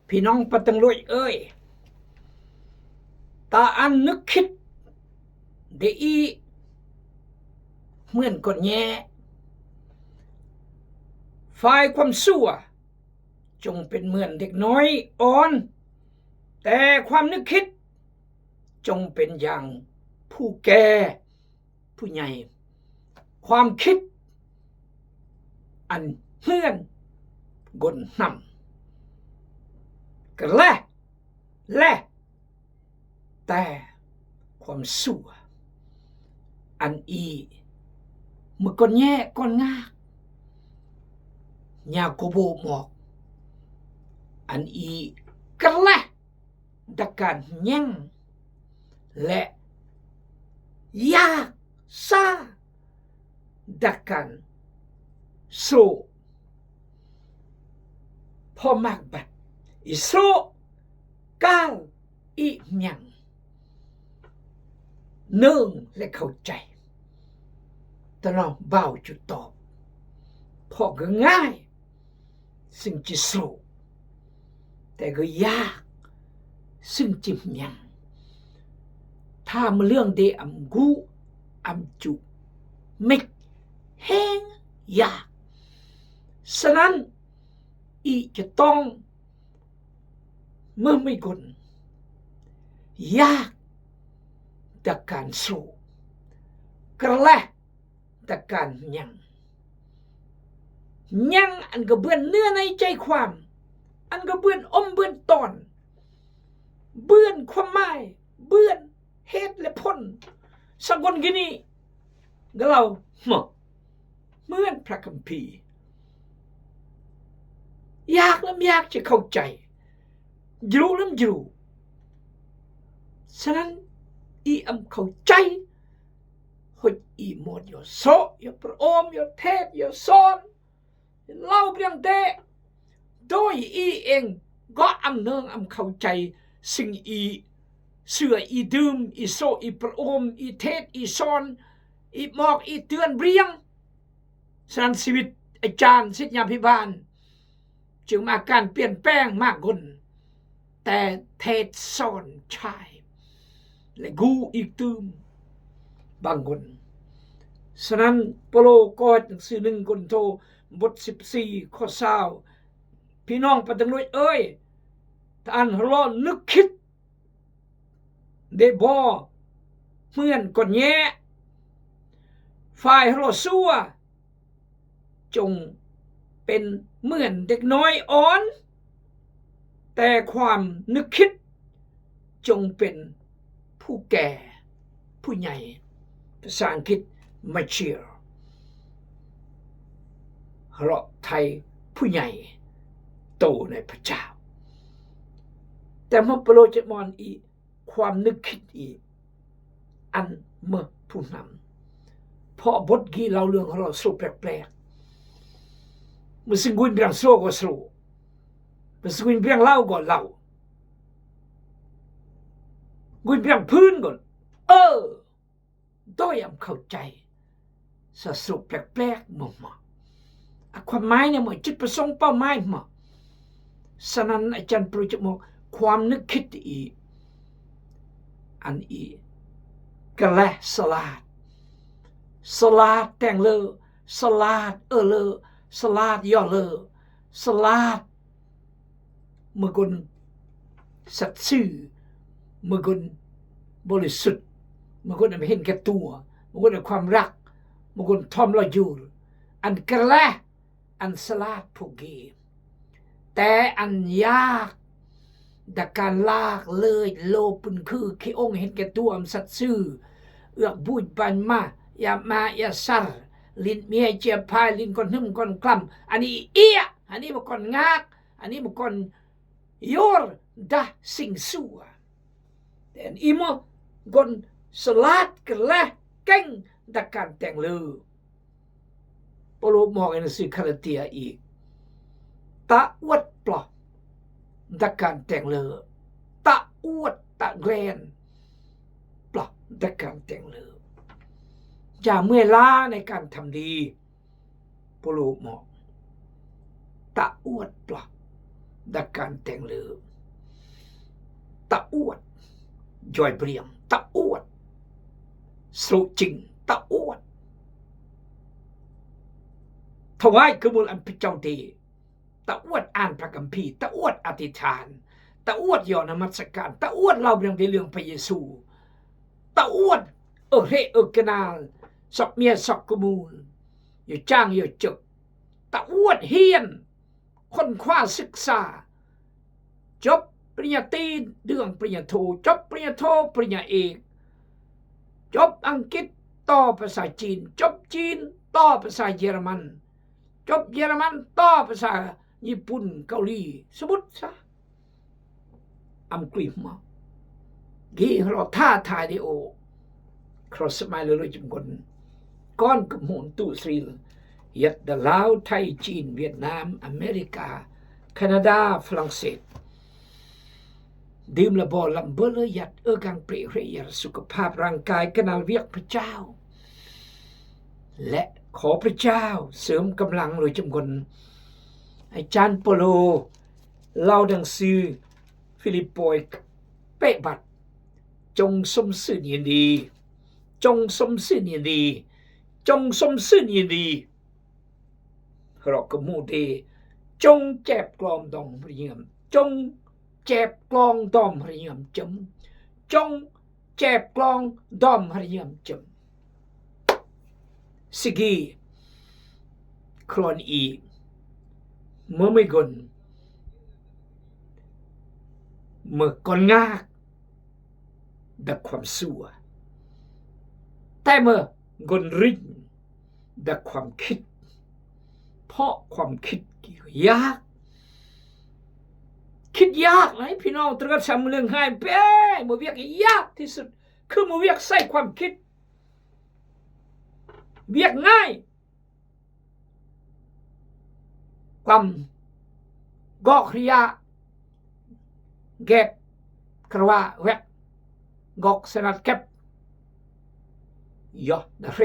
ພີ່ນ້ອງປາຕັງລຸຍເອີຍ, ຕາອັນນຶກຄິດເດອີ ເໝືອນກ່ອນແຍະ, ຝ່າຍຄວາມຊົ່ວຈົ່ງເປັນເໝືອນເດັກນ້ອຍອ່ອນ, ແຕ່ຄວາມນຶກຄິດ ຈົ່ງເປັນຢ່າງຜູ້ແກ່ຜູ້ໃຫຍ່, ຄວາມຄິດອັນເຮືອນກົນນຳ ກະແລ ແລ ແຕ່ຄວາມຊົ່ວ ອັນອີ ເມື່ອກ່ອນແຍະກ່ອນງາກ ຍາໂກໂບບອກ ອັນອີ ກະແລ ດັກການຍັງ ແລະ ຢາກຊາດັກການໂຊ ພໍມາກບັດ ອີໂຊກາລ ອີຫຍັງ ເນີງ ແລະ ເຂົ້າໃຈ ຕະນອງບ່າວຈຸດຕອບ ເພາະກໍງ່າຍ ຊຶ່ງຈະໂຊ ແຕ່ກໍຢາກ ຊຶ່ງຈະຫຍັງ ຖ້າມາເລື່ອງເດອຳກູອຳຈຸເມັກແຮງຢາກ. ສະນັ້ນ ອີຈະຕ້ອງ ເມື່ອມີຄົນຢາກ ຕະການໂຊ ກະແລ ຕະການຍັງ ຍັງອັນກະເບືອນເນື້ອໃນໃຈຄວາມ ອັນກະເບືອນອົມເບືອນຕອນ ເບືອນຄວາມໝາຍ ເບືອນເຫດ ແລະ ຜົນ ສາກົນກິນີ ກະເລົ່າ ເໝາະ ເໝືອນພະຄຳພີ ຢາກລຳຢາກຈະເຂົ້າໃຈ ຢາກລຳຢາກ ສະນັ້ນ ອີອຳເຂົ້າໃຈ ຫົດອີໝົດ ຢ່າໂຊ ຢ່າປະໂອມ ຢ່າເທດ ຢ່າສອນ ເລົ່າພຽງແຕ່ ໂດຍອີເອງກໍອຳເນີງອຳເຂົ້າໃຈ ສິ່ງອີເຊື່ອ ອີດື່ມ ອີໂຊ ອີປະໂອມ ອີເທດ ອີສອນ ອີບອກ ອີເຕືອນບຽງ. ສະນັ້ນ ຊີວິດອາຈານສິດຍາພິບານ ຈຶ່ງມາການປ່ຽນແປງມາກກົນ ແຕ່ເທດສອນຊາຍ ແລະ ກູອີກຕື່ມບາງຄົນ. ສະນັ້ນ ໂປໂລກໍໜັງສືໜຶ່ງໂກລິນໂທ ບົດສິບສີ່ ຂໍ້ຊາວ ພີ່ນ້ອງປາຕັງລຸຍເອີຍ, ທ່ານຮໍນຶກຄິດ ເດບໍ່ ເໝືອນກ່ອນແຍະ, ຝ່າຍຮໍຊົ່ວ ຈົ່ງເປັນເໝືອນເດັກນ້ອຍອ່ອນ, ແຕ່ຄວາມນຶກຄິດ ຈົ່ງເປັນຜູ້ແກ່ ຜູ້ໃຫຍ່, ພາສາອັງກິດ mature, ເພາະໄທຜູ້ໃຫຍ່ໂຕໃນພະເຈົ້າ. ແຕ່ເມື່ອເປໂຕຈະມອນອີກ ຄວາມນຶກຄິດອີກ ອັນເມື່ອຜູ້ນຳ, ເພາະບົດກີເລົ່າເລື່ອງເຮົາໂຊແປກໆ, ເມື່ອຊິງກຸຍບຽງໂຊກໍໂຊ, ເມື່ອຊິງກຸຍບຽງເລົ່າກໍເລົ່າ, ກຸຍບຽງພື້ນກໍ ເອີ ໂດຍອຳເຂົ້າໃຈ ສະສະແປກໆ ມາໆ ອາ ຄວາມໝາຍນີ້ມາ ຈຸດປະສົງເປົ້າໝາຍມາ. ສະນັ້ນ ອາຈານປຣະຈະມອງ ຄວາມນຶກຄິດອີ ອັນອີ ກະແລສະຫຼາດ, ສະຫຼາດແຕ່ງເລີ, ສະຫຼາດເອີເລີ, ສະຫຼາດຍໍເລີ, ສະຫຼາດ ເມື່ອຄົນສັດຊື່, ເມື່ອຄົນບໍລິສຸດ, ເມື່ອຄົນເຫັນແກ່ຕົວ, ເມື່ອຄົນເອົາຄວາມລັກ, ເມື່ອຄົນຖ່ອມຫຼໍ່ໂຢນ, ອັນກະແລ ອັນສະຫຼາດພວກເກ, ແຕ່ອັນຢາກ ດະການລາກເລີຍໂລບປຶນຄື ຂີ້ອົງເຫັນແກ່ຕົວ ອັນສັດຊື່, ເອືອກບູດບານມາ, ຢາມາຢາສັນ, ຫຼິ້ນເມຍເຈຍພາຍ, ຫຼິ້ນກ່ອນຫຶມກ່ອນກລຳ, ອັນນີ້ເອຍ, ອັນນີ້ບໍ່ກ່ອນງາກ, ອັນນີ້ບໍ່ກ່ອນ ໂຍນດາສິ່ງຊົ່ວ, ແຕ່ອີໂມກົນສະຫຼາດກະແລເກັ່ງດາການແຕ່ງເລີ. ເປໂຕມອງໃນໜັງສືກາລາເຕຍອີກ, ຕະອວດປະດາການແຕ່ງເລີ, ຕະອວດຕະແກລນປະດາການແຕ່ງເລີ. ຢ່າເມື່ອຍລ້າໃນການທຳດີ. ໂປໂລບອກ ຕະອວດປະ ດາການແຕ່ງເລີ ຕະອວດ ຢອຍບຣຽງ ຕະອວດ ສະໂລຈິງ ຕະອວດ ຖວາຍຄືມູນອັນພະເຈົ້າເດ ຕະອວດອ່ານພະຄຳພີ ຕະອວດອະທິຖານ ຕະອວດຍໍນະມັດສະການ ຕະອວດເລົ່າເລື່ອງໃດເລື່ອງພະເຢຊູ ຕະອວດ ເອີເຮເອີກະນາ ຊອກເມຍຊອກກະມູນ ຢູ່ຈ້າງຢູ່ເຈິກ ຕະອວດຮຽນ ຄົ້ນຄວ້າສຶກສາ ຈົບປະລິນຍາຕີ ເລື່ອງປະລິນຍາໂທ ຈົບປະລິນຍາໂທ ປະລິນຍາເອກ ຈົບອັງກິດ ຕໍ່ພາສາຈີນ ຈົບຈີນ ຕໍ່ພາສາເຢຍລະມັນ ຈົບເຢຍລະມັນ ຕໍ່ພາສາຍີ່ປຸ່ນ ເກົາຫຼີ ສະໝຸດຊະ ອຳກຣີມາ ກີຮໍທ່າທາຍດີໂອ ຄຣອສມາຍເລີຍຈຳກົນ ກ່ອນກະໝູນຕຸສຣີ ຍັດດາລາວ ໄທ ຈີນ ຫວຽດນາມ ອາເມລິກາ ຄານາດາ ຝຣັ່ງເສດ ດື່ມລະບໍ່ລຳເບີເລີຍັດ ເອີກາງເປເຣຍ ສຸຂະພາບຮ່າງກາຍ ກະນາວຽກພະເຈົ້າ ແລະ ຂໍພະເຈົ້າເສີມກຳລັງໂດຍຈຳກອນ ອາຈານໂປໂລ ເລົ່າໜັງສື ຟີລິບປອຍ ເປະບັດ ຈົ່ງຊົມຊື່ນຍິນດີ ຈົ່ງຊົມຊື່ນຍິນດີ ຈົ່ງຊົມຊື່ນຍິນດີ ເຮົາກະໝູເດ ຈົ່ງແຈບກລອມດອມຮຽມ ຈົ່ງແຈບກລອງດອມຮຽມຈຳ ຈົ່ງ ແຈບກລອງດອມຮຽມຈຳ ຊິກີ ຄຣອນອີ ເມື່ອມີກົນ ເມື່ອກ່ອນງາກ ດັກຄວາມຊົ່ວ ແຕ່ເມື່ອກົນຣິງ ດັກຄວາມຄິດ ເພາະຄວາມຄິດຍາກ ຄິດຍາກນະພີ່ນ້ອງ ຕະກະຊຳເລື່ອງຫາຍເປ້ ມື້ວຽກຍາກທີ່ສຸດ ຄືມື້ວຽກໃຊ້ຄວາມຄິດ ວຽກງ່າຍ ກຳ ກອກ ຮະຍະ ແກບ ກະວາ ແວັກ ກອກ ສະໜັດ ແກັບ ຢໍ ດາເຣ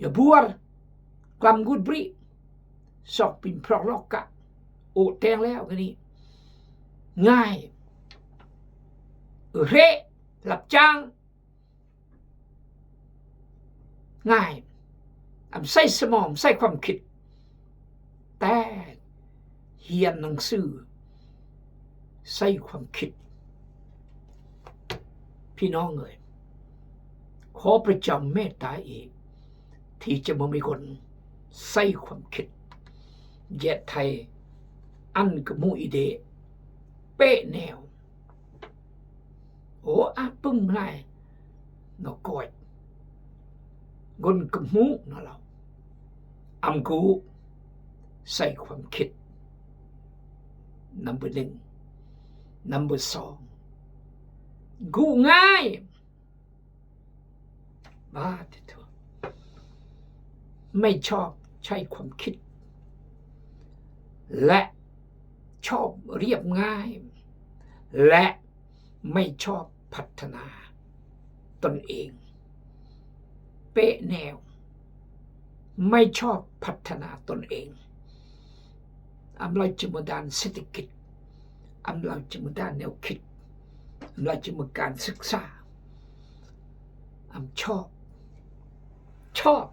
ຢໍ ບວນ ກຳ ກຸດບຣິ ຊອກ ປິນ ພຣອກ ລັອກ ກະ ໂອ ແຕ່ງແລ້ວກະນີ້ ງ່າຍ ເຮ ລັບຈ້າງ ງ່າຍ ອຳໃຊ້ສະໝອງ ໃຊ້ຄວາມຄິດ ແຕ່ຮຽນໜັງສືໃຊ້ຄວາມຄິດ ພີ່ນ້ອງເອີຍ ຂໍພະເຈົ້າເມດຕາອີກ ທີ່ຈະບໍ່ມີຄົນໃຊ້ຄວາມຄິດ ແຍດໄທ ອັນກະໝູອີເດ ເປະແນວ ໂອ ອາປຶ້ມຫຼາຍ ນອກກອຍ ກົນກະໝູນອລາວ ອຳກູ ໃຊ້ຄວາມຄິດ ນຳເບີໜຶ່ງ ນຳເບີສອງ ກູງ່າຍ ບາດເທ ໄມ່ຊອບໃຊ້ຄວາມຄິດ ແລະ ຊອບລຽບງ່າຍ ແລະ ໄມ່ຊອບພັດທະນາຕົນເອງ ເປະແນວ ໄມ່ຊອບພັດທະນາຕົນເອງ ອຳລາວຈະມາດ້ານເສດຖະກິດ ອຳລາວຈະມາດ້ານແນວຄິດ ອຳລາວຈະມາການສຶກສາ ອຳຊອບ ຊອບ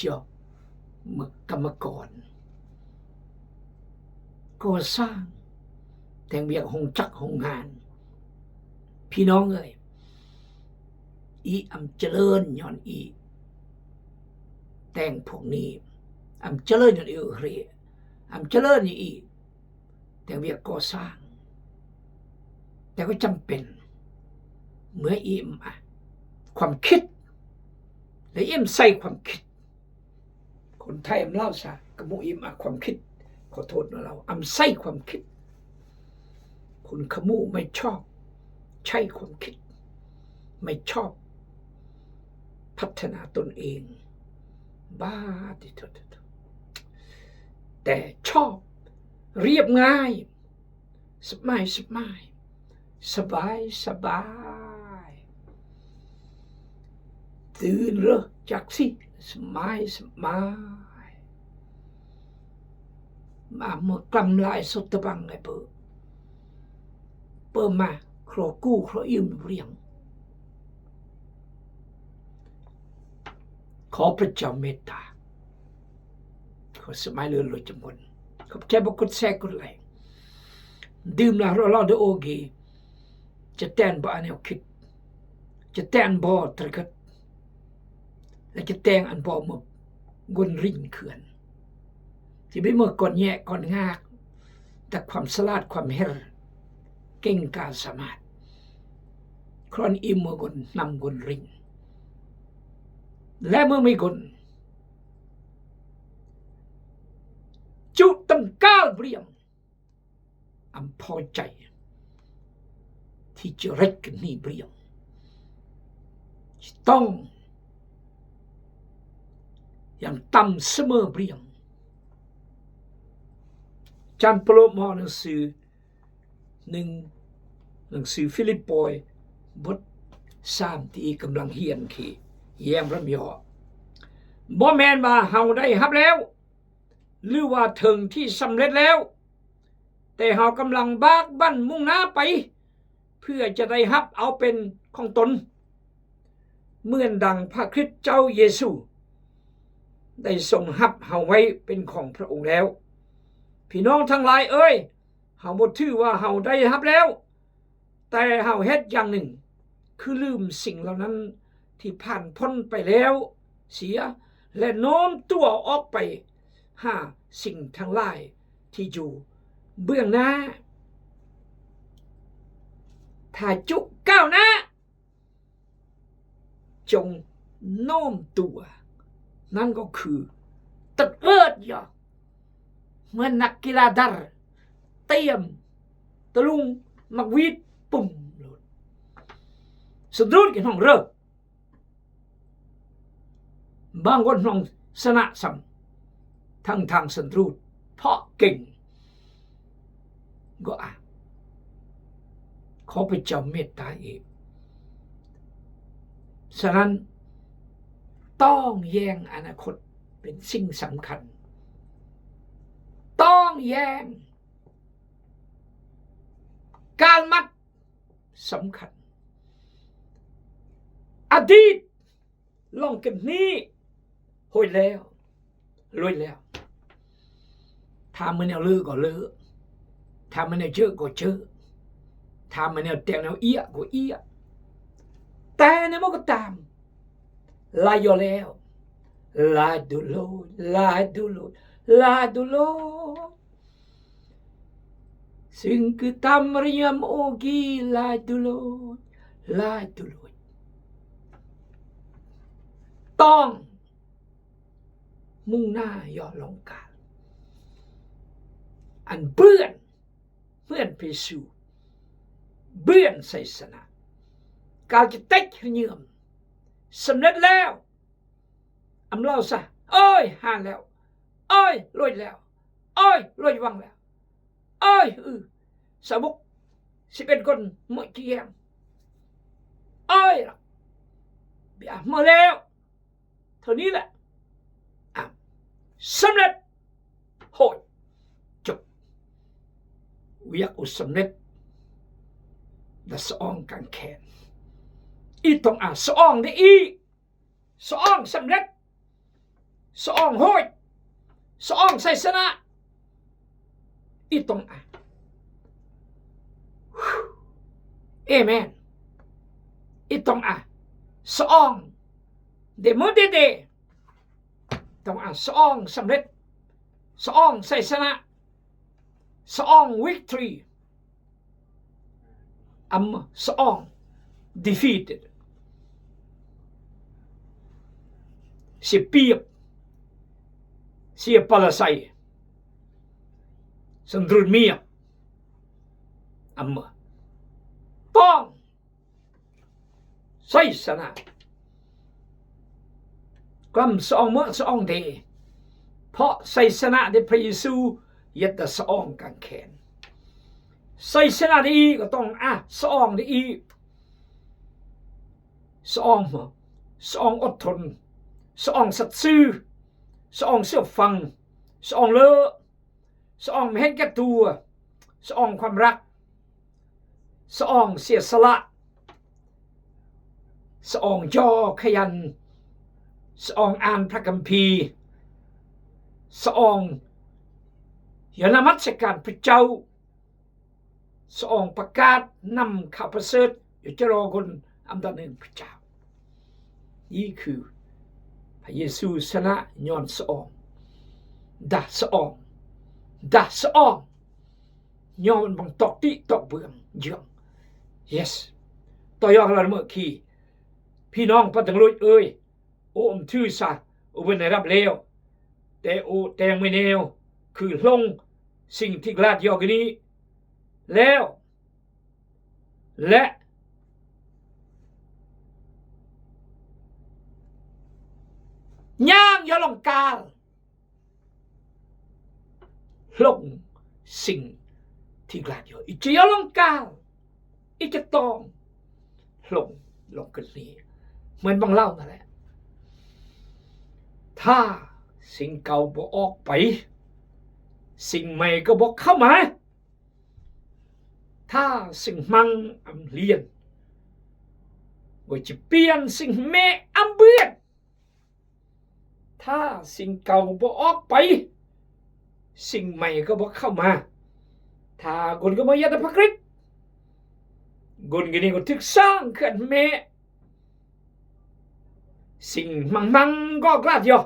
ຈອບ ກຳມະກອນ ກໍ່ສ້າງ ແຕ່ງວຽກໂຮງຈັກໂຮງງານ ພີ່ນ້ອງເອີຍ ອີອຳຈະເລີນຍ້ອນອີແຕ່ງພວກນີ້ ອຳຈະເລີນຍ້ອນອີເຮ ອຳຈະເລີນອີ ແຕ່ວຽກກໍ່ສ້າງ ແຕ່ກໍຈຳເປັນ ເມື່ອອີມອະຄວາມຄິດ ແລະ ອີມໃສ່ຄວາມຄິດ ຄົນໄທອຳລາວຊະ ກະໝູອີມອະຄວາມຄິດ ຂໍໂທດນະລາວ ອຳໃສ່ຄວາມຄິດ ຄົນຂະໝູໄມ່ຊອບໃຊ້ຄວາມຄິດ ໄມ່ຊອບພັດທະນາຕົນເອງ ບາດຕິໂທ ແຕ່ຊອບ ລຽບງ່າຍ ສະບາຍ ສະບາຍ ສະບາຍ ສະບາຍ ຕື່ນເລີຍຈັກຊິ ສະບາຍ ສະບາຍ ມາເມື່ອກຳຫຼາຍສົດຕະບັງໄງເປີ ເປີມາ ໂຄຣກູໂຄຣອີມເບຣຽງ ຂໍພະເຈົ້າເມດຕາ ຂໍສະໄໝເຫຼືອຫຼວຍຈຳນວນ ຂອບໃຈບໍ່ກົດແຊຣ໌ກົດໄລ ດື່ມລະລໍລອເດີໂອເກ ຈະແຕ່ນບໍ່ອາແນວຄິດ ຈະແຕ່ນບໍ່ຕະກະ ແລະ ຈະແຕ່ງອັນບໍ່ເມືອກວນຣິງເຂື່ອນ ທີ່ໄປເມືອກອນແຍະກອນງາກ ແຕ່ຄວາມສະຫຼາດຄວາມເຫັນ ເກັ່ງກ້າສາມາດ ຄຣອນອີເມືອກວນນຳກວນຣິງ ແລະ ເມື່ອມີກວນ ຈຸຕັງກາວເບຣຽງ ອຳພໍໃຈ ທີ່ຈະເລັກກວ່ານີ້ເບຣຽງ ຕ້ອງຢ່າງຕ່ຳສະເໝີເບຣຽງ ຈານປະໂລມອອກໜັງສື ໜຶ່ງ ໜັງສືຟີລິບປອຍ ບົດສາມ ທີ່ກຳລັງຮຽນ ທີ່ແຍມລຳຍອ ບໍ່ແມ່ນວ່າເຮົາໄດ້ຮັບແລ້ວ ຫຼືວ່າເຖິງທີ່ສຳເລັດແລ້ວ ແຕ່ເຮົາກຳລັງບາກບັ່ນມຸ່ງໜ້າໄປ ເພື່ອຈະໄດ້ຮັບເອົາເປັນຂອງຕົນ ເໝືອນດັ່ງພະຄຣິດເຈົ້າເຢຊູ ໄດ້ຊົງຮັບເຮົາໄວ້ເປັນຂອງພະອົງແລ້ວ. ພີ່ນ້ອງທັງຫຼາຍເອີຍ, ເຮົາບໍ່ຖືວ່າເຮົາໄດ້ຮັບແລ້ວ, ແຕ່ເຮົາເຮັດຢ່າງໜຶ່ງ, ຄືລືມສິ່ງເຫຼົ່ານັ້ນທີ່ຜ່ານພົ້ນໄປແລ້ວເສຍ ແລະ ໂນ້ມຕົວອອກໄປຫາສິ່ງທັງຫຼາຍທີ່ຢູ່ເບື້ອງໜ້າ. ຖ້າຈຸກ້າວໜ້າ, ຈົ່ງໂນ້ມຕົວ, ນັ້ນກໍຄືຕັດເລີດຢາ ເໝືອນນັກກິລາດາດ ຕຽມຕະລຸງ ໝາກຫວີດ ປຸ້ມໂລດ. ສະດຸດກິນຫ້ອງເຣີ ບາງຄົນຫ້ອງຊະນະຊ້ຳ ທັງທາງສັນຕູດ ເພາະເກັ່ງກໍອາ ຂໍພະເຈົ້າເມດຕາອີກ. ສະນັ້ນ, ຕ້ອງແຍ່ງອະນາຄົດເປັນສິ່ງສຳຄັນ, ຕ້ອງແຍ່ງການມັດສຳຄັນ. ອະດີດ ລອງເກັບໜີ້ ໂຫຍແລ້ວ ລວຍແລ້ວ. ຖ້າມັນແນວເລີກໍເລີ, ຖ້າມັນແນວເຈີກໍເຈີ, ຖ້າມັນແນວແຕກແນວເອຍກໍເອຍ. ແຕ່ແນວໃດກໍຕາມ, ລາຍຍໍແລ້ວ, ລາຍດູໂລດ, ລາຍດູໂລດ, ລາຍດູໂລດ. ຊຶ່ງຄືຕຳລະຍຳໂອກີ ລາຍດູໂລດ, ລາຍດູໂລດ. ຕ້ອງມຸ່ງໜ້າຍໍ້ລົງການ ອັນເບື່ອນເຮືອນພະເຢຊູ, ເບື່ອນໄຊຊະນະ, ກາວຈະເຕັກຮະເຍີມ ສຳເລັດແລ້ວ. ອຳເລົ່າຊະ, ໂອ້ຍ ຫານແລ້ວ, ໂອ້ຍ ລວຍແລ້ວ, ໂອ້ຍ ລວຍວັງແລ້ວ, ໂອ້ຍ ອື ສາວົກສິບເອັດຄົນ ເມືອຈຽງ, ໂອ້ຍ ເບຍ ເມືອແລ້ວ. ເທົ່ານີ້ແຫຼະ ອາ ສຳເລັດ. ໂຫຍ ຈົບ ວຽກອຸສຳເລັດ ແລະ ສະອອງກາງແຂນ. ອີຕ້ອງອາ ສະອອງໄດ້ອີ ສະອອງສຳເລັດ, ສະອອງໂຫຍ, ສະອອງໄຊຊະນະ, ອີຕ້ອງອາ. ເອແມນ. ອີຕ້ອງອາ ສະອອງ ເດເມີເດເດ ຕ້ອງອາ ສະອອງສຳເລັດ, ສະອອງໄຊຊະນະ, ສະອອງວິກທຣີ. ອຳ ສະອອງດີຟີດເດດ. ເສຍປຽບ, ເສຍປາລາໄຊ, ສັນລຸນເມຍ, ອຳ ຕ້ອງ ໄຊຊະນະ. ກຳສະອອງເມືອສະອອງເດ, ເພາະໄຊຊະນະໃນພະເຢຊູ ຢ່າແຕ່ສະອອງກາງແຂນ. ໄຊຊະນະໄດ້ອີກ ກໍຕ້ອງອາ ສະອອງໄດ້ອີກ. ສະອອງ ສະອອງອົດທົນ, ສະອອງສັດຊື່, ສະອອງເຊື່ອຟັງ, ສະອອງເລີ ສະອອງເຫັນແກ່ຕົວ, ສະອອງຄວາມລັກ, ສະອອງເສຍສະຫຼະ, ສະອອງຍໍຂະຫຍັນ, ສະອອງອ່ານພະຄຳພີ, ສະອອງຢາກນະມັດສະການພະເຈົ້າ, ສະອອງປະກາດນຳຂ່າວປະເສີດຢູ່ຈະລໍຄົນອຳນາດໜຶ່ງພະເຈົ້າ. ນີ້ຄືພະເຢຊູຊະນະຍ້ອນສະອອງ, ດາສະອອງ, ດາສະອອງ, ຍ້ອນມັນບັງຕອກຕິຕອກເບືອງເຍືອງ. Yes. ຕໍ່ຍອດລະເມີຄີ ພີ່ນ້ອງປະຕັງລຸຍເອີຍ, ໂອອຳຖືສາ ໂອເພິ່ນໄດ້ຮັບແລ້ວ, ແຕ່ໂອແຕ່ງໄວ້ແນວ ຄືລົງສິ່ງທີ່ກະລາດຢໍກະນີແລ້ວ ແລະ ຍ່າງຢໍລອງການ ລົງສິ່ງທີ່ກະລາດຢໍ ອິດຈະຢໍລອງການ ອິດຈະຕອງ ລົງ ລົງຂຶ້ນນີ້ ເໝືອນບັງເລົ່ານັ້ນແຫຼະ. ຖ້າສິ່ງເກົ່າບໍ່ອອກໄປ ສິ່ງໃໝ່ກໍບໍ່ເຂົ້າມາ. ຖ້າສິ່ງມັງອຳລຽນ ກໍຈະປ່ຽນສິ່ງແມ່ອຳເບືອນ. ຖ້າສິ່ງເກົ່າບໍ່ອອກໄປ ສິ່ງໃໝ່ກໍບໍ່ເຂົ້າມາ. ຖ້າຄົນກໍບໍ່ຢາກໄດ້ພະຄຣິດ ຄົນກໍນີ້ກໍຖືກສ້າງເຄື່ອນແມ່ ສິ່ງມັງໆກໍກະລາດຢໍ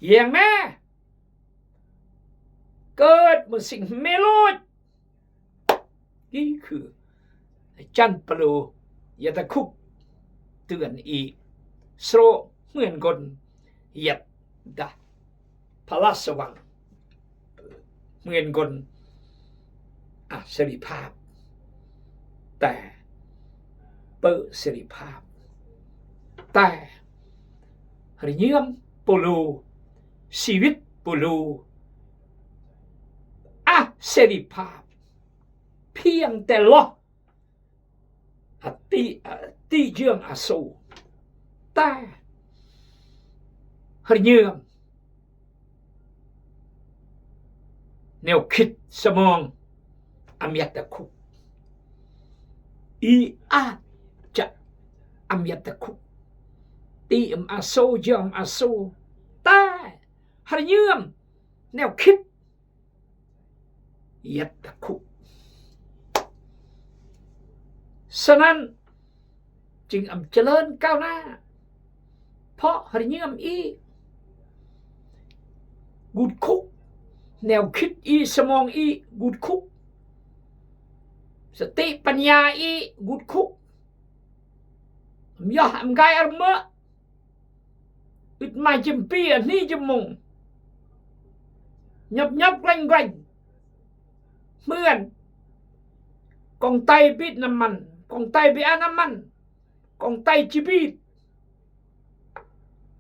ແຍງແມ່ ເກີດເມື່ອສິ່ງແມ່ໂລດ. ນີ້ຄືອາຈານປາໂລ ຢາດຕະຄຸກ ເຕືອນອີກ ໂຊເໝືອນກົນ ຢາດຕະພະລາຊະວັງ ເໝືອນກົນອະເສລີພາບ ແຕ່ເປີເສລີພາບ ແຕ່ຮະເຍີມໂປໂລ ຊີວິດໂປໂລ ອະເສລີພາບ ພຽງແຕ່ລໍອະຕິ ອະຕິເຈືອງອາໂສ ແຕ່ຮະເຍີມ ແນວຄິດສະໝອງອຳຍັດຕະຄຸ ອີອາດຈະອຳຍັດຕະຄຸ ຕິມອາໂສ ເຈືອງອາໂສ ແຕ່ຮະເຍີມ ແນວຄິດ ຍັດຕະຄຸ ສະນັ້ນ ຈຶ່ງອຳຈະເລີນກ້າວໜ້າ ເພາະຮະເຍີມອີກ ກຸດຄຸກ ແນວຄິດອີກ ສະໝອງອີກ ກຸດຄຸກ ສະຕິປັນຍາອີກ ກຸດຄຸກ ອຳຍາອຳກາຍອາເມະ ອຶດມາຈິມປີ ອັນນີ້ຈິມມົງ ຫຍັບໆແກວ່ງໆ ເໝືອນກອງໄຕບີດນ້ຳມັນ ກອງໄຕບີອານ້ຳມັນ ກອງໄຕຈີບີດ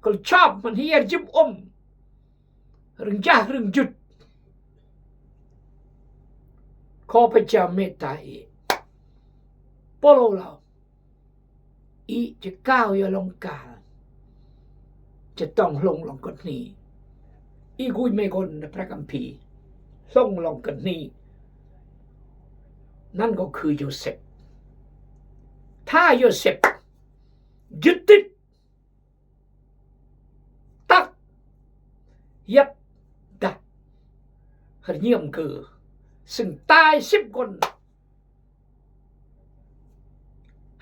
ກໍຊອບມັນເຮຍຈິບອົມ ເລື່ອງຢາກເລື່ອງຢຸດ ຂໍພະເຈົ້າເມດຕາອີກ ໂປໂລລາວ ອີຈະກ້າວຢາລົງການ ຈະຕ້ອງລົງລອງກົດນີ້ ອີກຸຍເມກົນໃນພະຄຳພີ ລົງລອງກົດນີ້ ນັ້ນກໍຄືໂຢເຊັບ. ຖ້າໂຢເຊັບຍຶດຕິດ ຕັກ ຍັບ ດາ ຮະເຍີມເກີ ຊຶ່ງຕາຍສິບຄົນ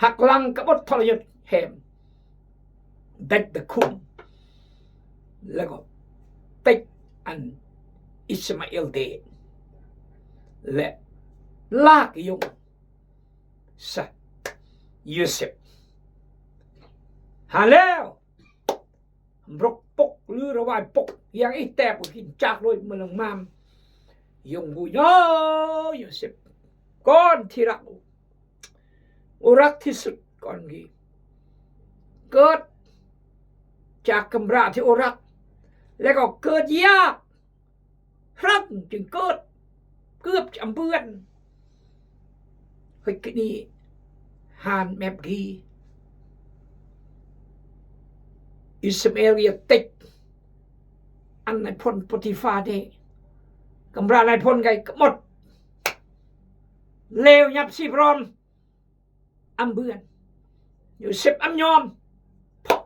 ຫັກຫຼັງກະບົດທໍລະຍົດແຮມ ດັດຕະຄຸມ ແລ້ວກໍຕິດອັນອິດສະມາເອລເດດ ແລະ ລາກຍົງສະ ໂຢເຊັບ ຫາແລ້ວ ຣົກປົກ ຫຼື ລະວາຍປົກ ຢ່າງອີແຕບ ກິນຈາກໂລຍເມືອງມາມ ຍົງບູຍອ ໂຢເຊັບ ກ່ອນທີ່ລັກ ໂອ ລັກທີ່ສຸດ ກ່ອນກີ ເກີດຈາກກຳພ້າທີ່ໂອລັກ ແລ້ວກໍເກີດຢາກ ຄັ້ງຈຶ່ງເກີດ ເກືອບຈະອຳເບືອນ ເຮີຍ ກິນີ ຮານແມບກີ ອິດສະມາເອລ ເຣຍຕິກ ອັນໃນພົນໂປຕິຟາເດ ກ ອຳລານາຍພົນໄກກະໝົດ ເລວຫຍັບຊີບຣອມ ອຳເບືອນ ຢູ່ສິບອຳຍອມ ເພາະ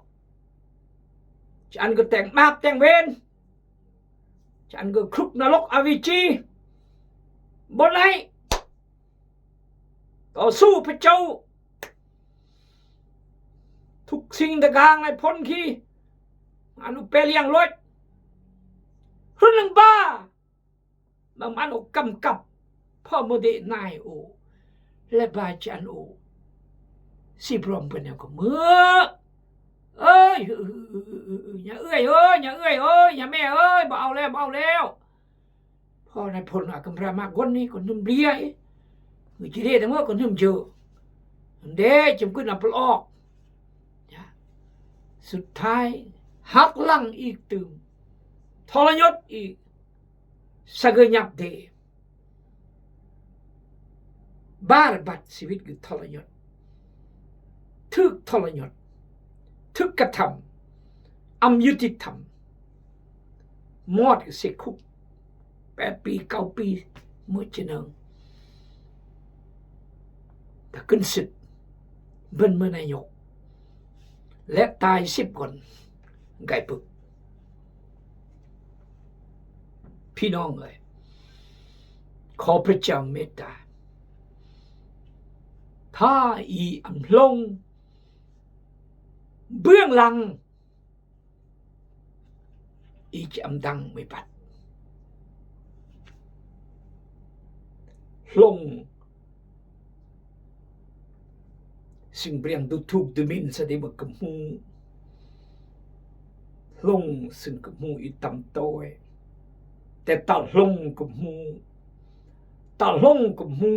ຈະອັນກໍແຕ່ງບາບແຕ່ງເວນ ຈະອັນກໍຄຸກນະລົກອະເວຈີ ບໍ່ໄດ້ ຕໍ່ສູ້ພະເຈົ້າ ທຸກສິ່ງຕະກາງໃນພົນຄີ ອານຸເປລຽງລົດ ຮຸນລັງບາ ບາງອັນໂອກຳກັບ ພໍ່ໂມເດນາຍໂອ ແລະບາຈານໂອ ຊີບຣອມເພິ່ນແນວກໍເມືອ ເອີຍ ຍາເອື້ອຍເອີຍ ຍາເອື້ອຍເອີຍ ຍາແມ່ເອີຍ ບໍ່ເອົາແລ້ວ ບໍ່ເອົາແລ້ວ. ພໍ່ນາຍພົນອາກຳພາມາກອນນີ້ກໍໜຶ່ມເບຍ ເມື່ອກີເດແຕ່ເມື່ອກໍໜຶ່ມເຈີ ເດຈຳກຶນອຳປະອອກ ສຸດທ້າຍຫັກຫຼັງອີກຕື່ມ ທໍລະຍົດອີກ ສະເກີຍຫຍັບເດ ບາລະບັດຊີວິດຄືທໍລະຍົດ ຖືກທໍລະຍົດ ຖືກກະທຳ ອຳຍຸຕິທຳ ມອດກະເສກຄຸກ ແປດປີ ເກົ້າປີ ມື້ຈະເນີງ ຕາຂຶ້ນສິບ ເບິ່ນເມືອນາຍົກ ແລະຕາຍສິບຄົນ ໄກປຶກ ພີ່ນ້ອງເອີຍ ຂໍພະເຈົ້າເມດຕາ ຖ້າອີອຳລົງເບື້ອງຫຼັງ ອີຈະອຳດັງໄມ່ບັດ ລົງ ຊຶ່ງເບຍງດູຖູກດູໝິ່ນສະເດມະກະໝູ ລົງ ຊຶ່ງກະໝູອີຕຳໂຕຍ ແຕ່ຕາລົງກະໝູ ຕາລົງກະໝູ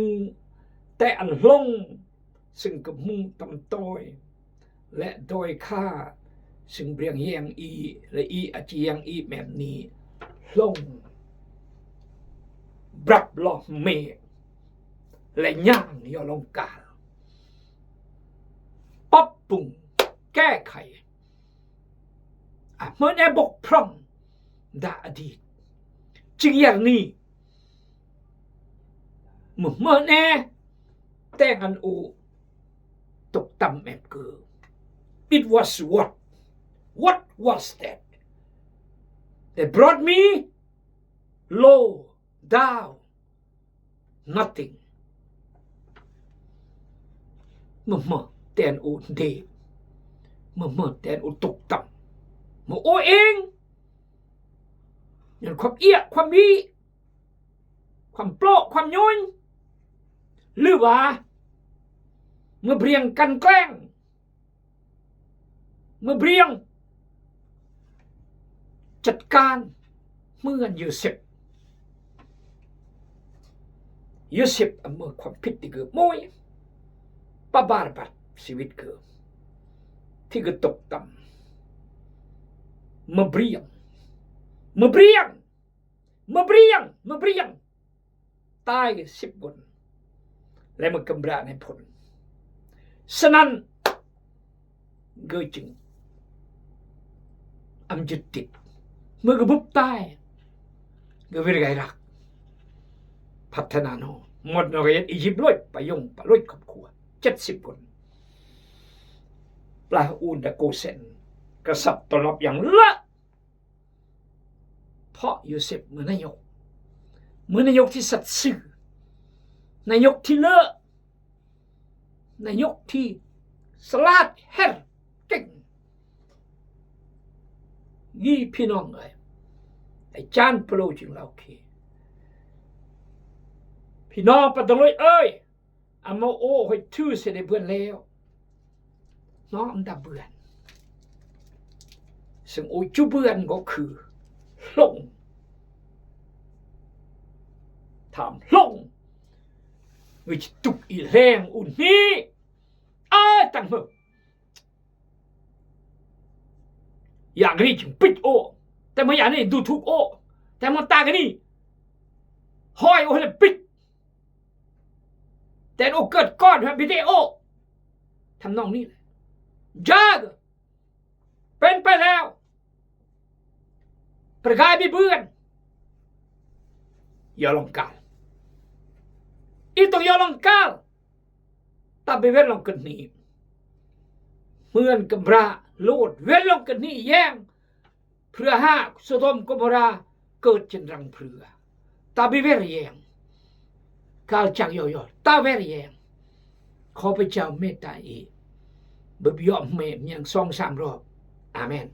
ແຕ່ອັນລົງ ຊຶ່ງກະໝູຕຳໂຕຍ ແລະໂດຍຂ້າ ຊຶ່ງເບຍງແຍງອີ ແລະອີອາດຈະແຍງອີແມ່ນນີ້ ລົງ ບລັບລອບເມ ແລະຍ່າງຍໍລົງການ ປັບປຸງ ແກ້ໄຂ ອາ ເມື່ອແນບົກຜ່ອງ ດາອະດີດ ຈິງຢ່າງນີ້ ເມື່ອ ເມື່ອແນ ແຕ່ງອັນໂອ ຕົກຕ່ຳແອບເກີ It was what? What was that? They brought me low down. Nothing. ມາ ມາແຕ່ນໂອເດ ມາ ມາແຕ່ນໂອຕົກຕ່ຳ ມາໂອເອງ ຍ້ອນຄວາມເອຍ ຄວາມມີ ຄວາມໂປະ ຄວາມໂຍຍ ຫຼືວ່າ ມາບຽງກັ່ນແກລ້ງ ມາບຽງຈັດການເໝືອນໂຢເຊັບ. ໂຢເຊັບອຳເມີຄວາມຜິດທີ່ເກີດໂມຍ ປະບາດບັດຊີວິດເກີດ ທີ່ເກີດຕົກຕ່ຳ ມາບຽງ ມາບຽງ ມາບຽງ ມາບຽງ ຕາຍສິບຄົນ ແລະມາກຳລາໃນພົນ. ສະນັ້ນ ເກີດຈຶ່ງອຳຢຸດຕິດ ເມື່ອກະບຸບຕາຍ ກະວິໄລລັກ ພັດທະນາໂນ ໝົດນອກເຮັດອີຢິບໂລດ ປະຍົງປະໂລດຄອບຄົວ ເຈັດສິບຄົນ ປາອູນດາໂກເຊັນ ກະສັບຕອນລັບຢ່າງເລີະ ເພາະໂຢເຊັບເມືອນາຍົກ ເມືອນາຍົກທີ່ສັດຊື່ ນາຍົກທີ່ເລີະ ນາຍົກທີ່ສະຫຼາດແຮດເກັ່ງ ນີ້ພີ່ນ້ອງເອີຍ ອາຈານໂປໂລຈຶ່ງເລົ່າເຄ ພີ່ນ້ອງປະຕະລຸຍເອີຍ ອາມາໂອໂຮຍຖືເສຍໄດ້ເບືອນແລ້ວ ນ້ອງດາເບືອນ ເຊິ່ງໂອຈູເບືອນກໍຄືລົງ ຖາມລົງ ວິຈະຕຸກອີແຮງອຸນນີ້ ເອີ ຕັງເມີ ຢ່າງນີ້ຈຶ່ງປິດໂອ ແຕ່ມາຢ່າງນີ້ດູຖືກໂອ ແຕ່ມາຕາກະນີ້ ຫ້ອຍໂອໃຫ້ປິດ ແຕ່ນໂອເກີດກ່ອນແຮມພິເດໂອ ທຳນອງນີ້ແຫຼະ ຢາກ ເປັນໄປແລ້ວ ປະກາຍບິດເບືອນ ယွາລອງການ ເອຕ້ອງຍອມລອງການ. ຕາມໄປເວັນລອງກະໜີ ເໝືອນກຳບຣາໂລດ ເວັນລອງກະໜີແຢງ ເພື່ອຫາໂຊໂດມໂກໂມຣາເກີດເປັນລັງເຜືອ ຕາໄປເວັນແຢງ ກາລຈັກຍໍ່ໆ ຕາເວັນແຢງ. ຂໍພະເຈົ້າເມດຕາອີກ ເບິບຍອມເມມຍັງສອງສາມຮອບ. ອາເມນ.